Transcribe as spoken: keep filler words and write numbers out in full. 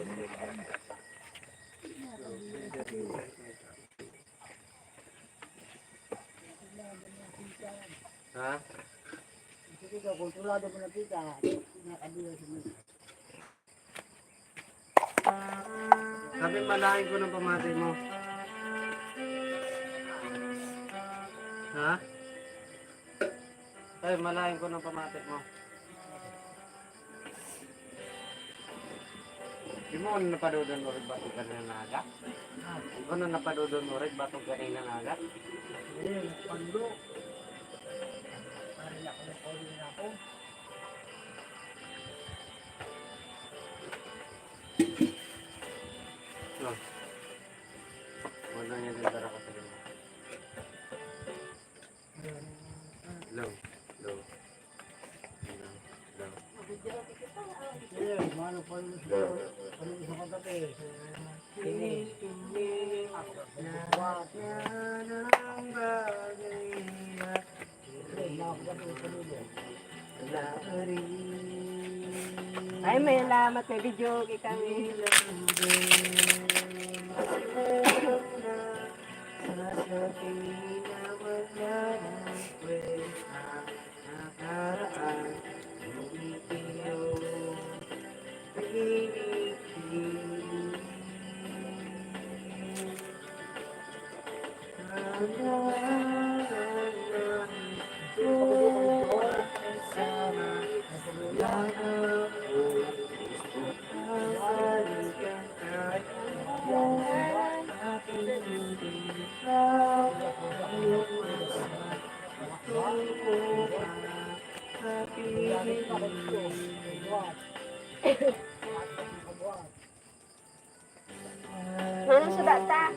Ha? Sige ka, kontrolado mo na kita. Nakabila sa mga. Sabi, malain ko ng pamati mo. Ha? Ay, malain ko ng pamati mo. Di mo na napadodon orig batog kanina na aga? Di mo na napadodon orig batog kanina na aga? Hindi, nagpando. Parang ako nagpando na ako. No. Wala niya din dara ka sa ganun. Low, low. Low, low. Sige, mano pa yun sa, ano, sa kagabi? Ako, nagbubuhat. Ay, may salamat, may video, kita mi. Ano sa data?